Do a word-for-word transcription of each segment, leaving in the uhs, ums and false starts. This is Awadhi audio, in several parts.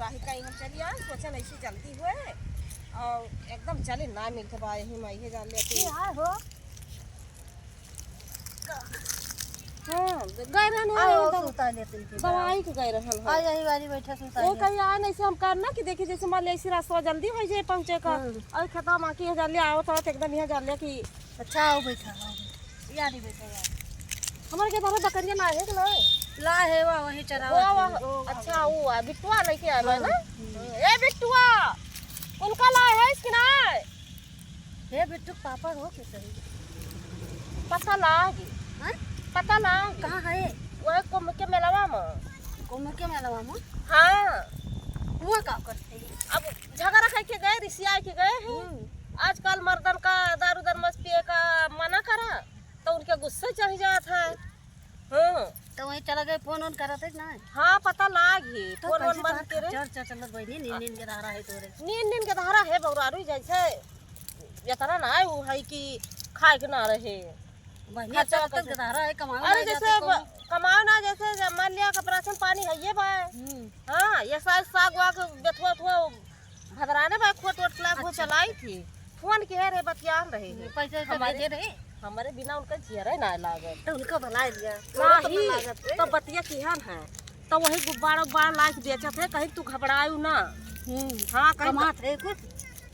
अही कहीं हम चली आए, सोचन ऐसी जल्दी हुए और एकदम चले ना मिलत बा, यही माई है जान ले। की हाल हो? हाँ, गए रहन है, आओ, एकदम सुता ले तुमके दवाई के गए रहन है। आ, यही वाली बैठा सुता वो ले। कहीं आए नहीं से हम करना कि देखी जैसे मान ले ऐसी रास्ता जल्दी हो जाए पहुँचे का। हम्म। और खतम आके ये जान ले आवत आवत एकदम यहाँ जान ले कि अच्छा, आओ बैठा, आओ बैठा। यहाँ नहीं बैठा यार। हमारे के बारे बकरिया लाए है कि नहीं? लाए है, वाह, वही चरावत वाह, है। वाह। अच्छा, वो आ, बिट्टुआ लेके आए बा ना? हम्म। ए बिट्टुआ, उनका लाए है इसकी ना? हे बिट्टू, पापा हो के सही। पता लागी। हाँ? पता लागी। कहाँ है? वो कुंभ के मेलावा में। कुंभ के मेलावा में? हाँ। हुआ का करते हैं? अब झगड़ा खाई के गए, रिसिया के गए हैं। हम्म। आजकल मर्दन का दारू दरमस पिए का मना करा, तो उनके गुस्से चढ़ जात है। हाँ। तो वहीं चला गए, फोन वोन करत है कि ना? हाँ, पता लाग ही, तो फोन वोन कैसे बंद तोहार करे। खर्चा उर्चा चलत बहिनी, नीन नीन के धारा है तोरे। नीन नीन के धारा है, बौरारू जैसे इतना ना है, वो है कि खाए के ना रहे। बहिनी, खर्चा अच्छा, कैसे? तो धारा है, कमाओ अरे, ना जैसे जाते अब कौनो। कमाओ ना, जैसे जब मान लिया कि राशन पानी है ये बा। हम्म। हाँ, ये साग, साग वाग बेथुआ थुआ भदराने बा, खोट वोट लाग वो अच्छा। चलाई थी। फोन किहे रहे, बतियान रहे हैं। पैसा वैसा हमारे, भेजे रहे? हमारे बिना उनका जियरे ना लागत। तो उनका भुला लिया। नहीं, तो बतिया किहन है। तो वही गुब्बारा उब्बारा लाइके बेचत है, कहीं तू घबरायू ना। हम्म। हाँ, कहीं कमात है कुछ?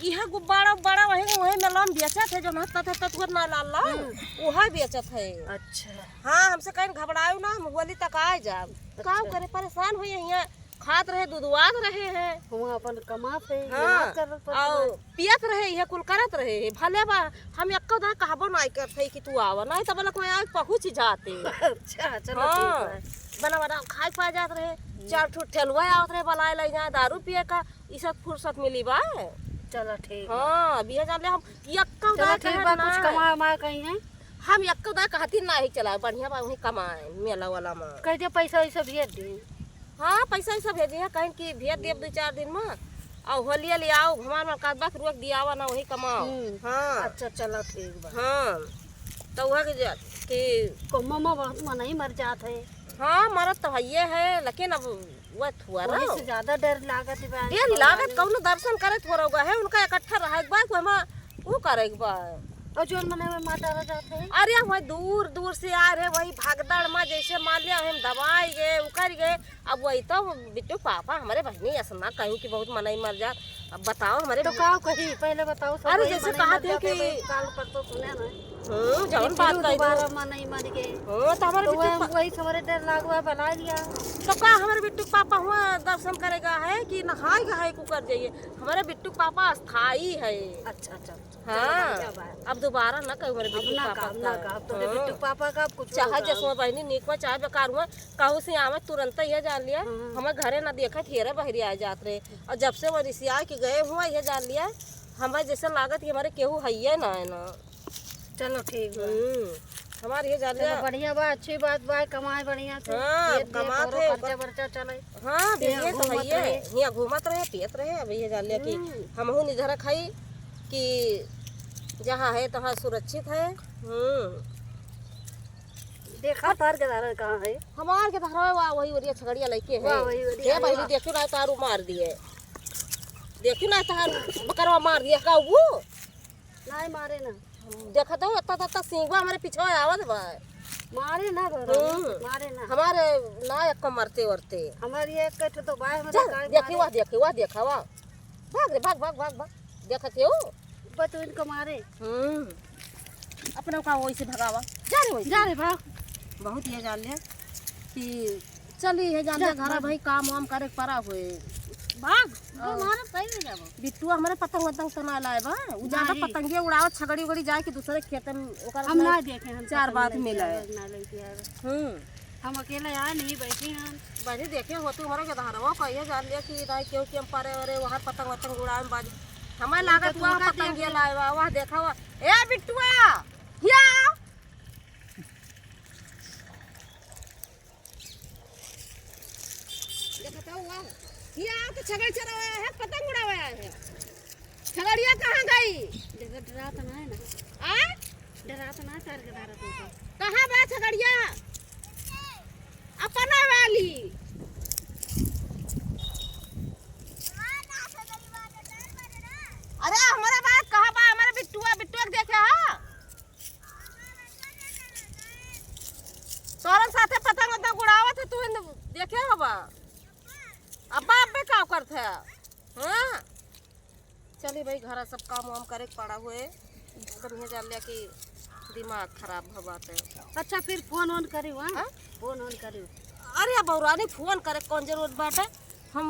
इहे गुब्बारा उब्बारा वही, वही मेला में बेचत है, जो हत्ता थत्ता तुअर ना लाल ला, हम्म। वही बेचत है। अच्छा। हाँ, हमसे कहीं घबरायू ना, हम होली तक आए जाब। अच्छा। काम करे, परेशान हुई हैं, खात रहे, दुदुआत रहे हैं। हुआँ अपन कमात है, हाँ, मेहनत करत पड़त और है। पियत रहे, इहे कुल करत रहे हैं। भले बा, हम एक्को दाँय कहबो नाहीं करत है कि तू आवा, नाहीं तो बोला कोई आके पहुँच जाते। अच्छा, चलो हाँ, ठीक है। बना बना खाए पाए जात रहे, हम्म। चार ठो ठेलुआ आवत रहे, बलाए ले जाए दारू पिए का, ई सब फुर्सत मिली बा। चलो ठीक बा। हाँ, अब ये जान ले हम एक्को चलो दाँय ठीक कहत बा, कुछ ना है। कमाए उमाए कहीं है। हम एक्को दाँय कहती नाहीं चला, बढ़िया बा, वहीं कमाए, मेला वाला में। कह दे पैसा वैसा भेज दे। हाँ, पैसा वैसा भेजी है, कहीं कि भेज देब दो चार दिन में, और होलिया ले आओ, घुमान में काट बा, रोक दिया आवा ना, वही कमाओ। हम्म। हाँ। अच्छा, चलो ठीक बा। हाँ, तो वह कि जा-, कि कोमा में बहुत मनई मर जात है। हाँ, मरत तो हइये है, लेकिन अब वह थुआ वही रहो। से ज्यादा डर लागत बा। डर लागत, कौनो दर्शन करे थोड़ा हुआ है, उनका इकट्ठा रहे के बा, कोई में वो करे के बा। और जोन मने में मार डाला जात है। अरे, वही दूर दूर से आ रहे, वही भागदड़ में जैसे मान लिया हम दबाई गए, उकर गए। अब वही तो बिट्टू पापा हमारे बहिनी ऐसा ना कहीं कि बहुत मनई मर जात। अब बताओ हमारे तो बि- का कही, पहले बताओ, सब अरे, वही जैसे मनई कहा मर थे जाते कि भाई, काल परसों सुने ना हम्म, कि जौन फिर बात कही दोबारा दो। मनई मर गए। हाँ, तो हमारे तो बिट्टू वह, पा- वही से हमारे डर लाग हुआ, बना लिया। तो का हमारे बिट्टू पापा हुआ दर्शन करेगा है कि नहाएगा है कुकर जाइए? हमारे बिट्टू पापा अस्थाई है। अच्छा, अच्छा। हाँ, चलो, बढ़िया बा। अब दोबारा ना कहू हमारे अब बिट्टू ना पापा का, अब ना का। का, अब तोरे हाँ। बिट्टू पापा का अब कुछ चाहे होगा। जसवा बहिनी नीक हुआ, चाहे बेकार हुआ, कहू से आवे तुरंत ये जान लिया, हाँ। हमारे घरे ना देखा, हेरे बहरी आ जात रहे। और जब से वो रिसिया के गए हुआ, ये जान लिया, हमारे जैसे लागत कि हमारे केहू हइये ना है ना। चलो ठीक बा। हम्म, हमारे ये जान चलो लिया। बढ़िया बा, अच्छी बात बा, कमाए बढ़िया से। हाँ, भेज दिए, कमात तोरो है, खर्चा ओकर बर्चा चले। हाँ, हियाँ भेजिए तो घूमत भैया, रहे। हियाँ घूमत रहे, पियत रहे। अब ये जान लिया कि हम्म। हमहू निधर खाई कि जहाँ है तहाँ सुरक्षित है। हम्म। देखा तार के धारा कहाँ है? हमार के धारा वा वही ओरिया छगड़िया लइके है। वाह, वही ओरिया, हे बहिनी, वाह। देखियो ना तारू मार दिए। देखियो ना तार बकरवा मार दिए का वो? नहीं मारे ना। देखत हो, अत्ता, अत्ता, अत्ता सींगवा हमरे पीछे आवत बा। मारे ना घोड़ा, हम्म। मारे ना। हमारे ना एक मरते वरते। हमारे ये एक ठो तो बा, हमरे जा, का देखी मारे। वा, देखी वा, देखा वा। भाग रे, भाग, भाग, भाग, भाग। देखत हो? बस इनको मारे। हम्म। अपने का वैसे भगावा। जा रे वैसे। जा रे भाग। बहुत ये जान ले कि चली है, जान जा, ले, घरा भाग। भाई काम वाम करे के परा हुए। भाग, और मारब, कहीं नहीं जाबो। बिट्टुआ हमरे पतंग वतंग तो ना लाए बा, उ ज्यादा नहीं। पतंगे उड़ावत छगड़ी उगड़ी जाए कि दूसरे खेत में ओकर हम अपना ना देखे, हम चार पतंग बात लेके मिले। आवे, ना लेके आवे। हम्म। हम अकेले आए नहीं, बैठी हैं। बड़ी देखे हो तू हमरे के धारवा कहिए जान लिया कि नहीं क्यों कि हम परे वरे वहाँ पतंग वतंग उड़ावे में बाजी। हमें ये लागत तो हुआ तुमका पतंगे देखे। लाए बा, वहाँ देखा हुआ। ए बिट्टुआ, या। देखत हो हुआ? हिया तो छगड़ चरावे आए हैं, पतंग उड़ावे आए हैं। छगड़िया कहाँ गई? देखो, डरात ना है ना। आ? डरात ना है, तार के धारा तुमको। कहाँ बा छगड़िया? अपना वाली। क्या हुआ? अब बाप बे का करत है? हाँ? चली भाई, घर सब काम वाम करे के पड़ा हुए, एकदम ये जान लिया कि दिमाग खराब हो बाटे। अच्छा, फिर फोन वोन करी, हाँ? हाँ? फोन वोन करी। अरे, अब औरानी फोन करे कौन जरूरत बाटे? हम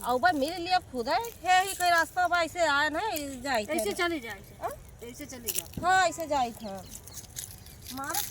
औबा मिल लिया खुद है, हे ही कोई रास्ता बा, ऐसे आए ना, जाए ऐसे चली जाए, हाँ? ऐसे चली जाए। हाँ, ऐसे जाए थे। मारत